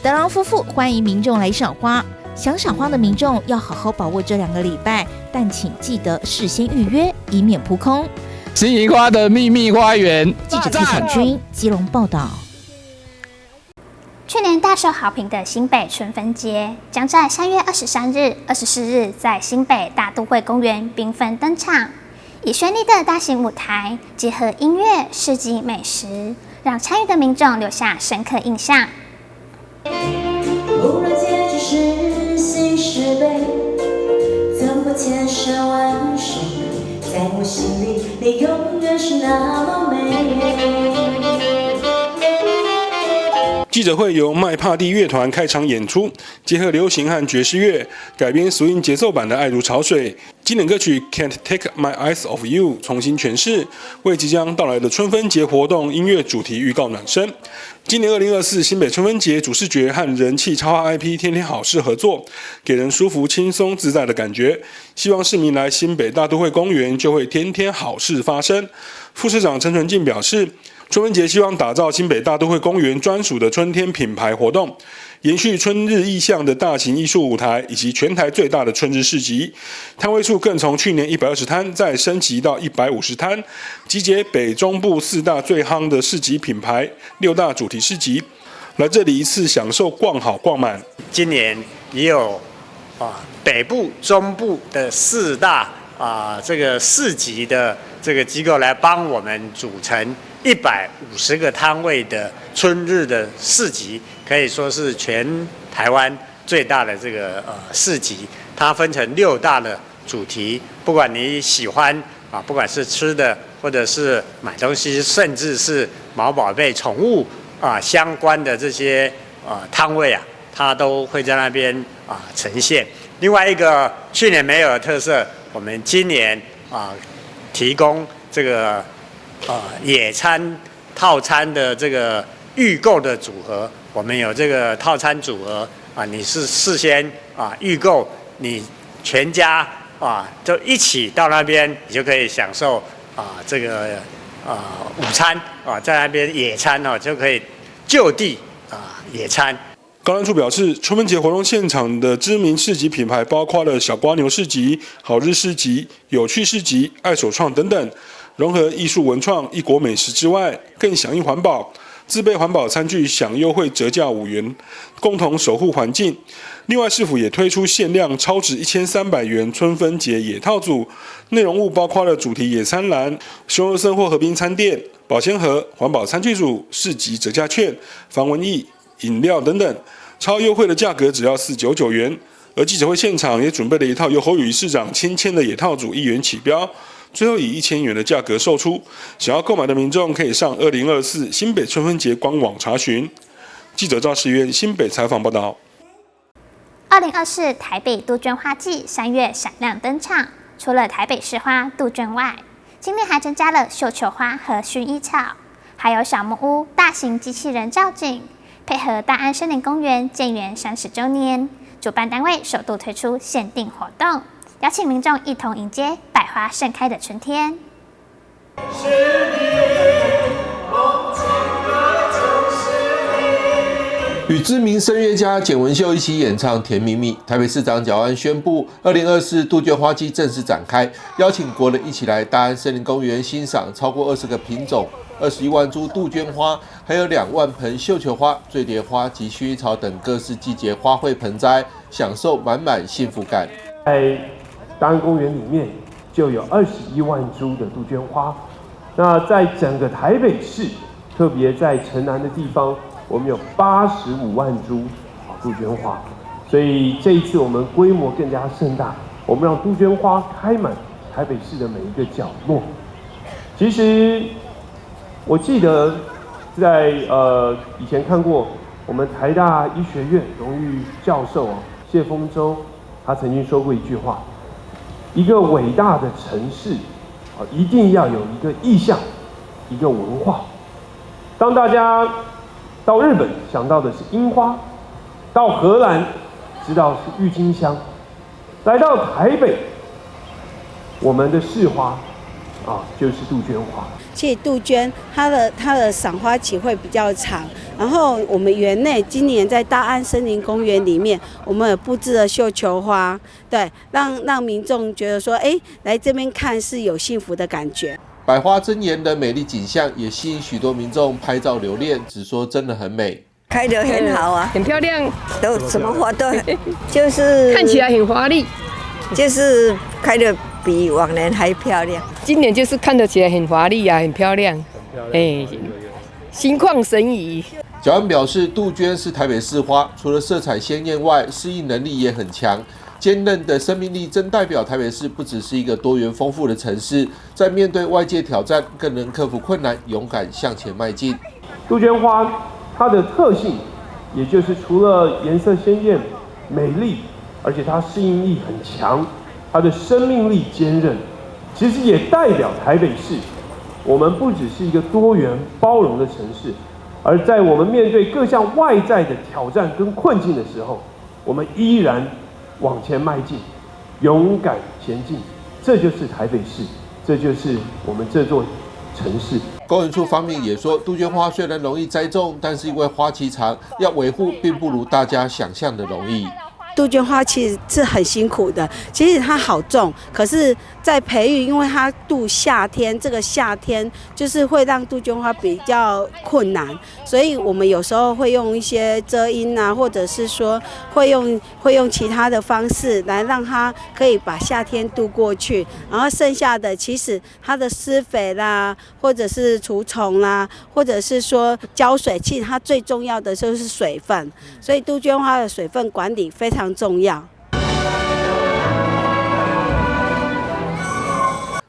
德郎夫妇欢迎民众来赏花，想赏花的民众要好好把握这2个礼拜，但请记得事先预约，以免扑空。辛夷花的秘密花园，记者纪彩君基隆报道。去年大受好评的新北春分节，将在3月23日、24日在新北大都会公园缤纷登场，以绚丽的大型舞台，结合音乐、市集、美食，让参与的民众留下深刻印象。无论结局是喜是悲，走过千山万水，在我心里，你永远是那么美。记者会由麦帕蒂乐团开场演出，结合流行和爵士乐，改编俗音节奏版的《爱如潮水》经典歌曲《Can't Take My Eyes Off You》重新诠释，为即将到来的春分节活动音乐主题预告暖身。今年2024新北春分节主视觉和人气插画 IP 天天好事合作，给人舒服、轻松、自在的感觉。希望市民来新北大都会公园就会天天好事发生。副市长陈纯进表示，春分节希望打造新北大都会公园专属的春天品牌活动，延续春日意象的大型艺术舞台，以及全台最大的春日市集，摊位数更从去年120摊再升级到150摊，集结北中部四大最夯的市集品牌，六大主题市集，来这里一次享受逛好逛满。今年也有北部、中部的四大这个市集的这个机构来帮我们组成150个摊位的春日的市集，可以说是全台湾最大的这个市集。它分成六大的主题，不管你喜欢啊，不管是吃的，或者是买东西，甚至是毛宝贝、宠物啊相关的这些摊位啊，它都会在那边啊呈现。另外一个去年没有的特色，我们今年提供这个野餐套餐的这个预购的组合，我们有这个套餐组合啊，你是事先预购，你全家就一起到那边，你就可以享受这个午餐在那边野餐就可以就地野餐。高安处表示，春分节活动现场的知名市集品牌包括了小蜗牛市集、好日市集、有趣市集、爱手创等等，融合艺术文创、异国美食之外，更响应环保，自备环保餐具享优惠折价5元，共同守护环境。另外，市府也推出限量超值1300元春分节野套组，内容物包括了主题野餐篮、熊肉森或河滨餐垫、保鲜盒、环保餐具组、市集折价券、防蚊液、饮料等等，超优惠的价格只要499元。而记者会现场也准备了一套由侯友宜市长亲签的野套组，1元起标，最后以1000元的价格售出。想要购买的民众可以上2024新北春分节官网查询。记者赵世渊新北采访报道。2024台北杜鹃花季3月闪亮登场，除了台北市花杜鹃外，今年还增加了绣球花和薰衣草，还有小木屋、大型机器人造景。配合大安森林公园建园30周年，主办单位首度推出限定活动，邀请民众一同迎接百花盛开的春天。是你，梦中的就是你。与知名声乐家简文秀一起演唱《甜蜜蜜》。台北市长蒋万安宣布，2024杜鹃花季正式展开，邀请国人一起来大安森林公园欣赏超过20个品种、21万株杜鹃花，还有2万盆绣球花、醉蝶花及薰衣草等各式季节花卉盆栽，享受满满幸福感。在大安公园里面就有21万株的杜鹃花，那在整个台北市，特别在城南的地方，我们有85万株杜鹃花，所以这一次我们规模更加盛大，我们让杜鹃花开满台北市的每一个角落。其实我记得在以前看过我们台大医学院荣誉教授谢丰洲，他曾经说过一句话：一个伟大的城市一定要有一个意象，一个文化。当大家到日本想到的是樱花，到荷兰知道是郁金香，来到台北，我们的市花就是杜鹃花。其实杜鹃它的赏花期会比较长，然后我们园内今年在大安森林公园里面，我们有布置了绣球花，对，让民众觉得说，哎，来这边看是有幸福的感觉。百花争艳的美丽景象也吸引许多民众拍照留念，直说真的很美，开得很好啊，很漂亮，都什么花都，就是看起来很华丽，就是开得比往年还漂亮。今年就是看得起来很华丽啊，很漂亮，哎，心旷神怡。蒋万表示，杜鹃是台北市花，除了色彩鲜艳外，适应能力也很强。坚韧的生命力，真代表台北市不只是一个多元丰富的城市，在面对外界挑战，更能克服困难，勇敢向前迈进。杜鹃花它的特性，也就是除了颜色鲜艳、美丽，而且它适应力很强，它的生命力坚韧，其实也代表台北市，我们不只是一个多元包容的城市，而在我们面对各项外在的挑战跟困境的时候，我们依然往前迈进，勇敢前进，这就是台北市，这就是我们这座城市。公园处方面也说，杜鹃花虽然容易栽种，但是因为花期长，要维护并不如大家想象的容易。杜鹃花其实是很辛苦的，其实它好种，可是，在培育，因为它度夏天，这个夏天就是会让杜鹃花比较困难，所以我们有时候会用一些遮阴啊，或者是说会用其他的方式来让它可以把夏天度过去，然后剩下的其实它的施肥啦，或者是除虫啦，或者是说浇水，其实它最重要的就是水分，所以杜鹃花的水分管理非常重要。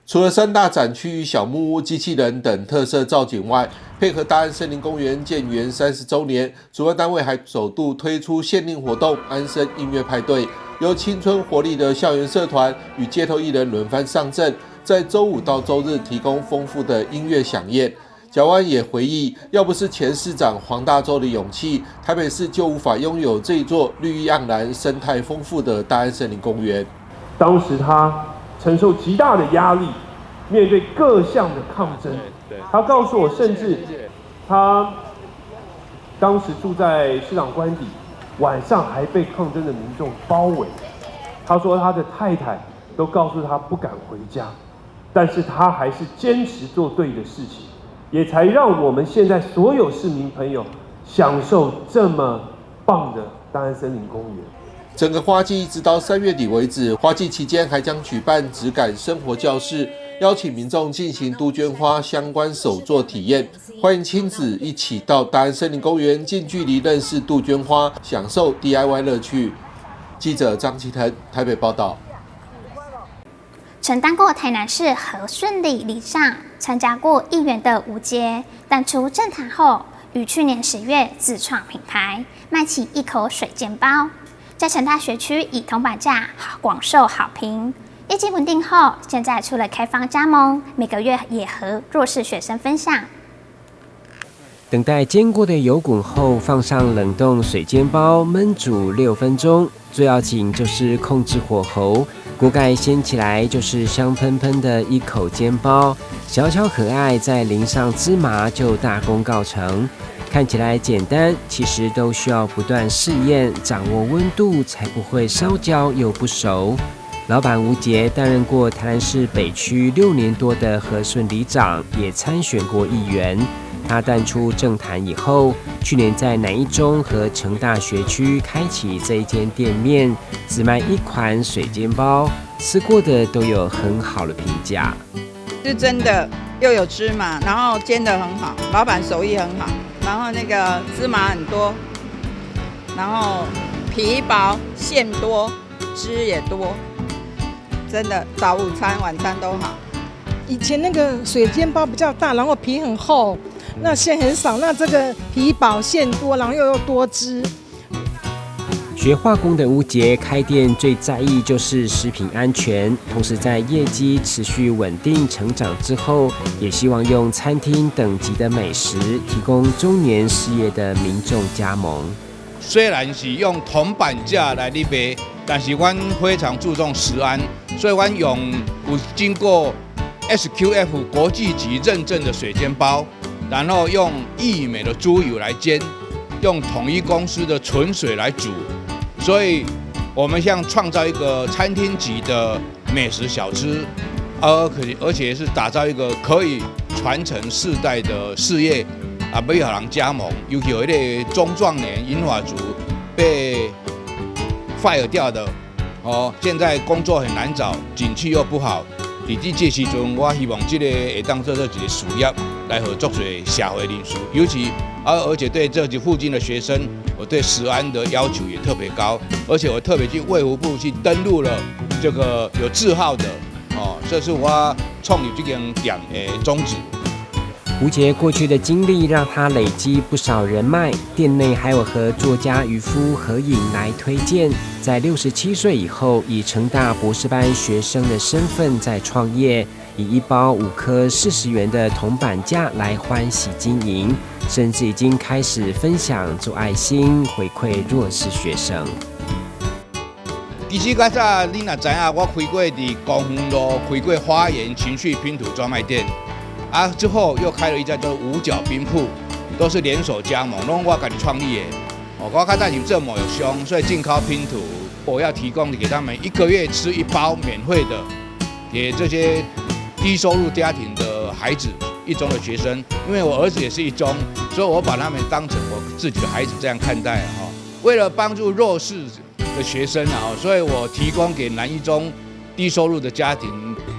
除了三大展区与小木屋、机器人等特色造景外，配合大安森林公园建园30周年，主办单位还首度推出限定活动——安森音乐派对，由青春活力的校园社团与街头艺人轮番上阵，在周五到周日提供丰富的音乐飨宴。蔣万安也回忆，要不是前市长黄大洲的勇气，台北市就无法拥有这座绿意盎然、生态丰富的大安森林公园。当时他承受极大的压力，面对各项的抗争，他告诉我，甚至他当时住在市长官邸，晚上还被抗争的民众包围。他说他的太太都告诉他不敢回家，但是他还是坚持做对的事情，也才让我们现在所有市民朋友享受这么棒的大安森林公园。整个花季一直到3月底为止，花季期间还将举办质感生活教室，邀请民众进行杜鹃花相关手作体验。欢迎亲子一起到大安森林公园近距离认识杜鹃花，享受 DIY 乐趣。记者张启腾台北报道。曾当过台南市和顺里里长，参加过议员的吴杰，淡出政坛后，于去年10月自创品牌，卖起一口水煎包，在成大学区以铜板价广受好评。业绩稳定后，现在除了开放加盟，每个月也和弱势学生分享。等待煎过的油滚后，放上冷冻水煎包，焖煮6分钟。最要紧就是控制火候，锅盖掀起来就是香喷喷的一口煎包，小巧可爱，再淋上芝麻就大功告成。看起来简单，其实都需要不断试验，掌握温度，才不会烧焦又不熟。老板吴杰担任过台南市北区6年多的和顺里长，也参选过议员。他淡出政坛以后，去年在南一中和成大学区开启这一间店面，只卖一款水煎包，吃过的都有很好的评价。是真的，又有芝麻，然后煎得很好，老板手艺很好，然后那个芝麻很多，然后皮薄馅多，汁也多，真的早午餐晚餐都好。以前那个水煎包比较大，然后皮很厚。那馅很少，那这个皮薄馅多，然后又多汁。学化工的吴杰开店最在意就是食品安全，同时在业绩持续稳定成长之后，也希望用餐厅等级的美食提供中年失业的民众加盟。虽然是用铜板价来咧卖，但是阮非常注重食安，所以阮用有经过 SQF 国际级认证的水煎包。然后用义美的猪油来煎，用统一公司的纯水来煮，所以我们想创造一个餐厅级的美食小吃，而且是打造一个可以传承世代的事业啊，欲予人加盟，尤其有一类中壮年银发族被 fire 掉的哦，现在工作很难找，景气又不好，伫这这时阵，我希望这个会当做做一个事业。来予足濟社會人士，尤其而且對這附近的學生，我對食安的要求也特別高，而且我特別去衛福部去登錄了這個有字號的哦，這是我創立這間店的宗旨。吳杰過去的經歷讓他累積不少人脈，店內還有和作家漁夫合影來推薦。在67歲以後，以成大博士班學生的身份在創業。以一包五顆40元的銅板價來歡喜經營，甚至已經開始分享做愛心回饋弱勢學生。其實較早你若知影，我開過佇光復路開過花園情緒拼圖專賣店，啊之後又開了一家叫五角冰鋪，都是連鎖加盟，攏我家己創立的。哦，我較早是做貿易商，所以進口拼圖，我要提供給他們一個月吃一包免費的，給這些低收入家庭的孩子，一中的學生，因為我兒子也是一中，所以我把他們當成我自己的孩子這樣看待哈。為了幫助弱勢的學生啊，所以我提供給南一中低收入的家庭，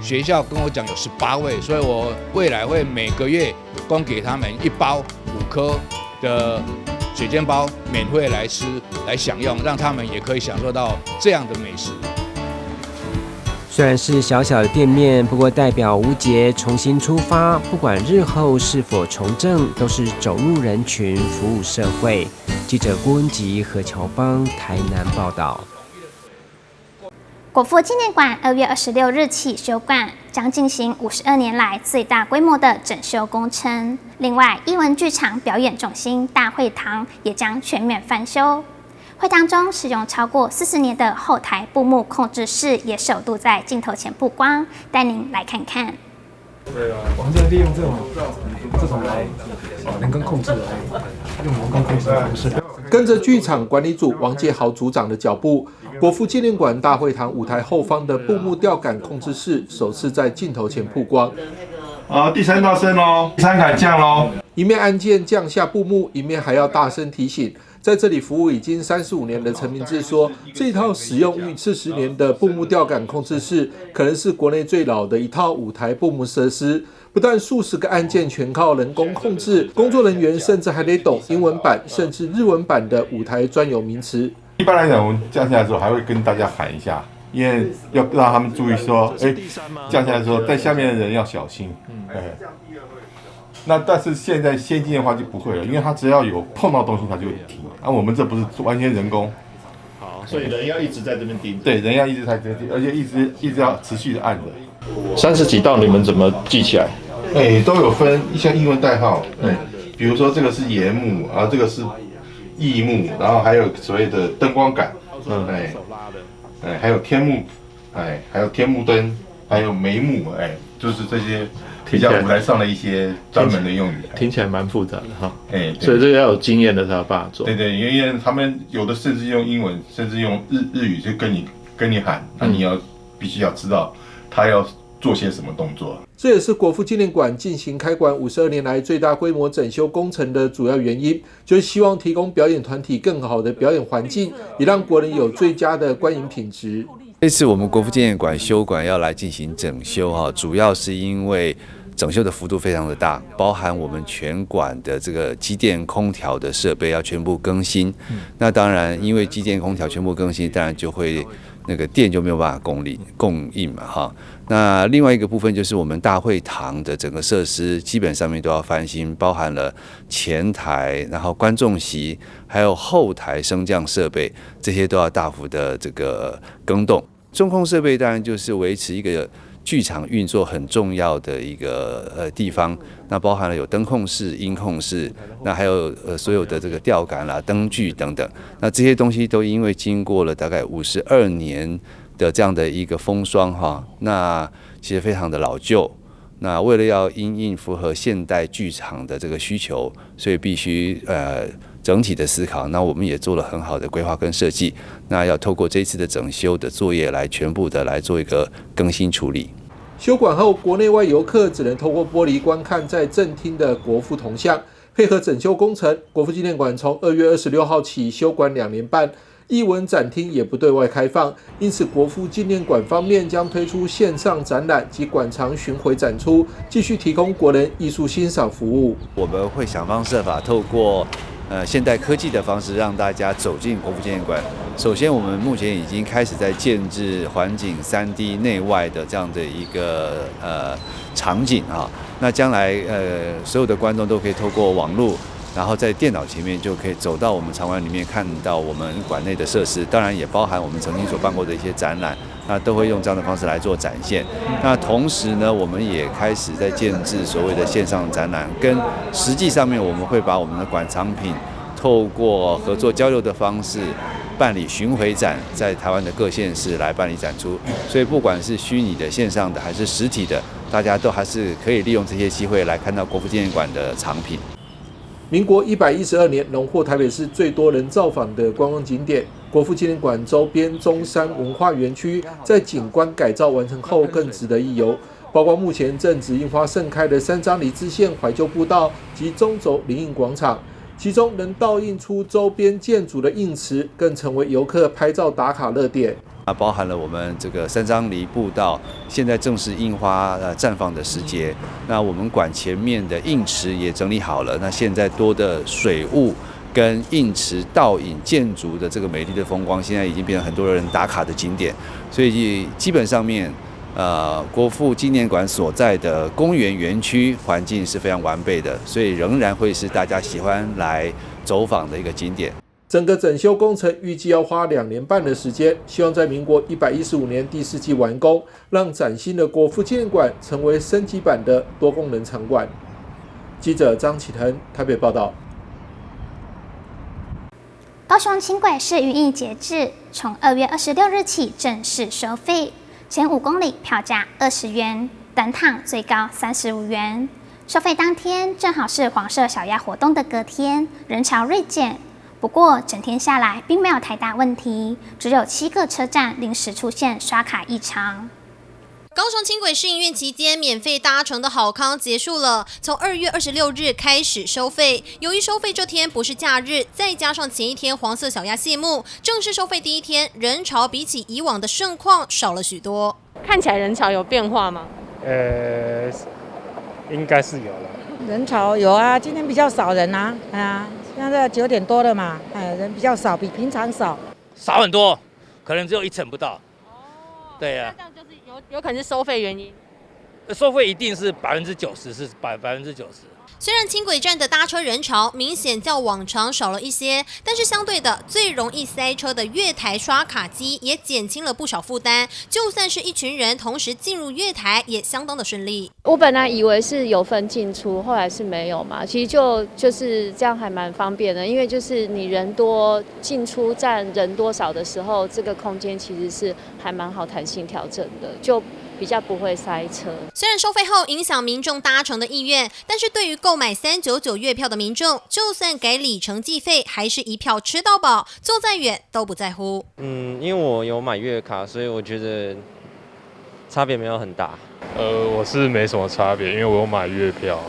學校跟我講有18位，所以我未來會每個月供給他們一包五顆的水煎包，免費來吃來享用，讓他們也可以享受到這樣的美食。雖然是小小的店面，不過代表吳杰重新出發，不管日後是否從政，都是走入人群，服務社會。記者郭文吉、何喬邦台南報道。国父纪念馆2月26日起休馆，将进行52年来最大规模的整修工程。另外，艺文剧场表演中心大会堂也将全面翻修。会堂中使用超过40年的后台布幕控制室也首度在镜头前曝光，带您来看看。对啊，我们现在利用这种来人工控制来用人工控制的方式。跟着剧场管理组王介豪组长的脚步，国父纪念馆大会堂舞台后方的布幕吊杆控制室首次在镜头前曝光。啊，第三道声喽，第三杆降喽。一面按键降下布幕，一面还要大声提醒。在这里服务已经35年的陈明志说，这套使用逾40年的布幕吊杆控制室，可能是国内最老的一套舞台布幕设施。不但数十个按键全靠人工控制，工作人员甚至还得懂英文版甚至日文版的舞台专有名词。一般来讲，我们降下来的时候还会跟大家喊一下，因为要让他们注意说，哎，降下来的时候，在下面的人要小心。哎，那但是现在先进的话就不会了，因为他只要有碰到东西，他就会停。啊，我们这不是完全人工。好，所以人要一直在这边盯着。对，人要一直在这边盯，而且一直一直要持续的按着。30几道，你们怎么记起来？哎，都有分一些英文代号，哎，比如说这个是檐幕，然后这个是翼幕，然后还有所谓的灯光杆，哎，哎，还有天幕，哎，还有天幕灯，还有眉幕，哎，就是这些比较舞台上的一些专门的用语。听起来蛮复杂的哈。哎，所以这个要有经验的才有办法做。对对，因为他们有的甚至用英文，甚至用日语去跟你喊，那你要必须要知道他要做些什么动作。这也是国父纪念馆进行开馆52年来最大规模整修工程的主要原因，就是希望提供表演团体更好的表演环境，也让国人有最佳的观影品质。这次我们国父纪念馆休馆要来进行整修哈，主要是因为整修的幅度非常的大，包含我们全馆的这个机电空调的设备要全部更新。那当然，因为机电空调全部更新，当然就会那个电就没有办法供应嘛哈。那另外一个部分就是我们大会堂的整个设施基本上面都要翻新，包含了前台，然后观众席，还有后台升降设备，这些都要大幅的这个更动。中控设备当然就是维持一个剧场运作很重要的一个地方，那包含了有灯控室、音控室，那还有所有的这个吊杆啦、灯具等等，那这些东西都因为经过了大概52年的这样的一个风霜哈，那其实非常的老旧。那为了要因应符合现代剧场的这个需求，所以必须整体的思考。那我们也做了很好的规划跟设计。那要透过这次的整修的作业来全部的来做一个更新处理。休馆后，国内外游客只能透过玻璃观看在正厅的国父铜像。配合整修工程，国父纪念馆从2月26号起休馆2年半。艺文展厅也不对外开放，因此国父纪念馆方面将推出线上展览及馆藏巡回展出，继续提供国人艺术欣赏服务。我们会想方设法透过现代科技的方式，让大家走进国父纪念馆。首先，我们目前已经开始在建置环景3D 内外的这样的一个场景啊。那将来所有的观众都可以透过网路，然后在电脑前面就可以走到我们场馆里面，看到我们馆内的设施，当然也包含我们曾经所办过的一些展览，那都会用这样的方式来做展现。那同时呢，我们也开始在建置所谓的线上展览，跟实际上面我们会把我们的馆藏品透过合作交流的方式办理巡回展，在台湾的各县市来办理展出。所以不管是虚拟的、线上的还是实体的，大家都还是可以利用这些机会来看到国父纪念馆的藏品。民国112年，荣获台北市最多人造访的观光景点——国父纪念馆周边中山文化园区，在景观改造完成后，更值得一游。包括目前正值樱花盛开的三张犁支线怀旧步道及中轴林荫广场，其中能倒映出周边建筑的映池，更成为游客拍照打卡热点。啊，包含了我们这个三张犁步道，现在正是樱花绽放的时节。那我们馆前面的映池也整理好了，那现在多的水雾跟映池倒影建筑的这个美丽的风光，现在已经变成很多人打卡的景点。所以基本上面，国父纪念馆所在的公园园区环境是非常完备的，所以仍然会是大家喜欢来走访的一个景点。整个整修工程预计要花2年半的时间，希望在民国115年第四季完工，让崭新的国父纪念馆成为升级版的多功能场馆。记者张启腾台北报道。高雄轻轨试营运截至，从2月26日起正式收费，前5公里票价20元，单趟最高35元。收费当天正好是黄色小鸭活动的隔天，人潮锐减。不过整天下来并没有太大问题，只有七个车站临时出现刷卡异常。高雄轻轨试营运期间，免费搭乘的好康结束了。从2月26日开始收费。由于收费这天不是假日，再加上前一天黄色小鸭谢幕，正式收费第一天，人潮比起以往的盛况少了许多。看起来人潮有变化吗？应该是有了。人潮有啊，今天比较少人啊，哎呀，现在9点多了嘛，哎，人比较少，比平常少。少很多，可能只有一成不到。对呀。有可能是收费原因。收费一定是百分之九十，是90%。虽然轻轨站的搭车人潮明显较往常少了一些，但是相对的，最容易塞车的月台刷卡机也减轻了不少负担。就算是一群人同时进入月台，也相当的顺利。我本来以为是有分进出，后来是没有嘛。其实就是这样，还蛮方便的，因为就是你人多进出站人多少的时候，这个空间其实是还蛮好弹性调整的，就比较不会塞车。虽然收费后影响民众搭乘的意愿，但是对于购买399月票的民众，就算改里程计费，还是一票吃到饱，坐再远都不在乎。嗯，因为我有买月卡，所以我觉得差别没有很大。我是没什么差别，因为我有买月票。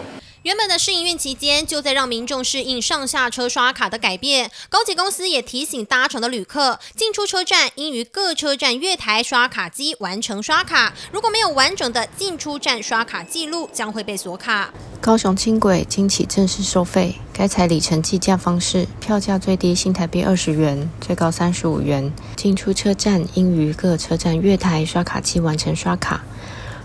原本的试营运期间，就在让民众适应上下车刷卡的改变。高铁公司也提醒搭乘的旅客，进出车站应于各车站月台刷卡机完成刷卡，如果没有完整的进出站刷卡记录，将会被锁卡。高雄轻轨今起正式收费，改采里程计价方式，票价最低新台币20元，最高35元。进出车站应于各车站月台刷卡机完成刷卡，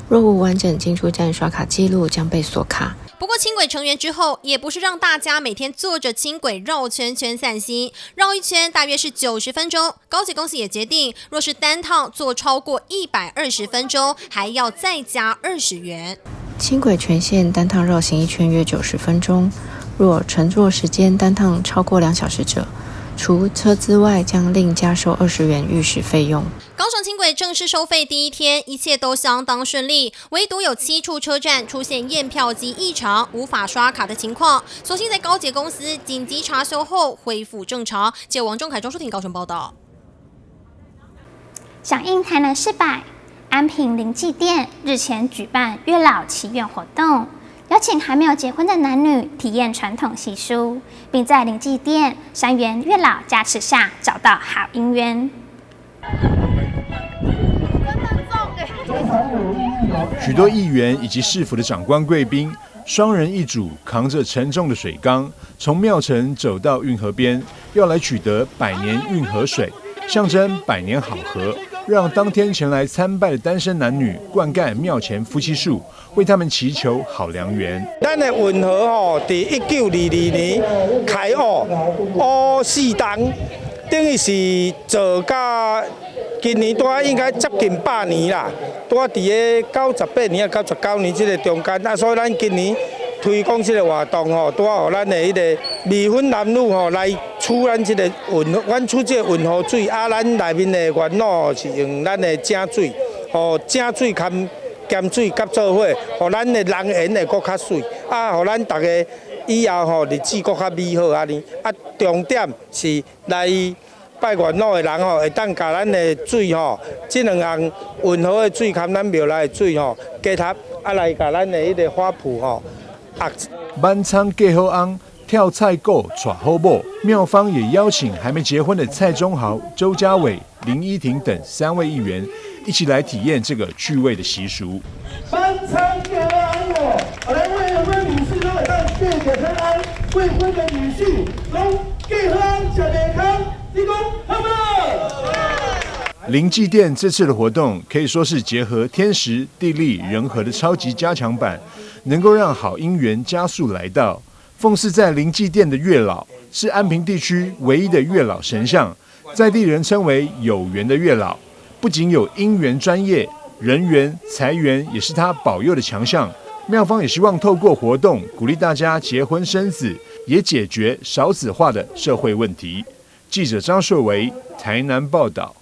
若无完整进出站刷卡记录，将被锁卡。不过轻轨成员之后，也不是让大家每天坐着轻轨绕圈圈散心，绕一圈大约是90分钟。高铁公司也决定，若是单趟坐超过120分钟，还要再加20元。轻轨全线单趟绕行一圈约90分钟，若乘坐时间单趟超过2小时者，除车资外，将另加收20元逾时费用。高雄轻轨正式收费第一天，一切都相当顺利，唯独有七处车站出现验票机异常、无法刷卡的情况。所幸在高捷公司紧急查修后恢复正常。记者王仲凯、庄淑婷高雄报道。响应台南市百安平灵济殿日前举办月老祈愿活动，邀请还没有结婚的男女体验传统习俗，并在灵济殿三元月老加持下找到好姻缘。许多议员以及市府的长官贵宾，双人一组，扛着沉重的水缸，从庙城走到运河边，要来取得百年运河水，象征百年好合，让当天前来参拜的单身男女灌溉庙前夫妻树，为他们祈求好良缘。咱的运河吼，伫1922年开挖，挖四冬，等于是做到今年拄仔应该接近100年啦，拄仔伫个98年啊99年这个中间啊，所以咱今年推广这个活动吼，拄仔予咱的彼个未婚男女吼来取咱这个运，阮取这个运河水啊，咱内面的元老是用咱的井水，予井水含咸水夹做伙，予咱的人缘会阁较媠，啊，予咱逐家以后吼日子阁较美好按呢。啊，重点是来拜月老的人吼，会当共咱的水吼，这两项运河的水含咱庙内的水吼结合，啊来共咱的彼个花圃吼。满仓嫁好翁，跳菜鼓娶好某。庙方也邀请还没结婚的蔡宗豪、周家伟、林依婷等三位议员一起来体验这个趣味的习俗。满仓嫁好翁哦，来未婚女士拢会当嫁一好翁，未婚的女婿拢嫁好翁，食袂空，你讲好无？灵济殿这次的活动可以说是结合天时地利人和的超级加强版，能够让好姻缘加速来到。奉祀在灵济殿的月老，是安平地區唯一的月老神像，在地人稱為有緣的月老。不僅有姻緣專業，人緣、財緣也是他保佑的強項。廟方也希望透過活動鼓勵大家結婚生子，也解決少子化的社會問題。記者張碩維台南報道。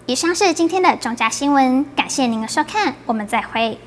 以上是今天的中嘉新聞，感謝您的收看，我們再會。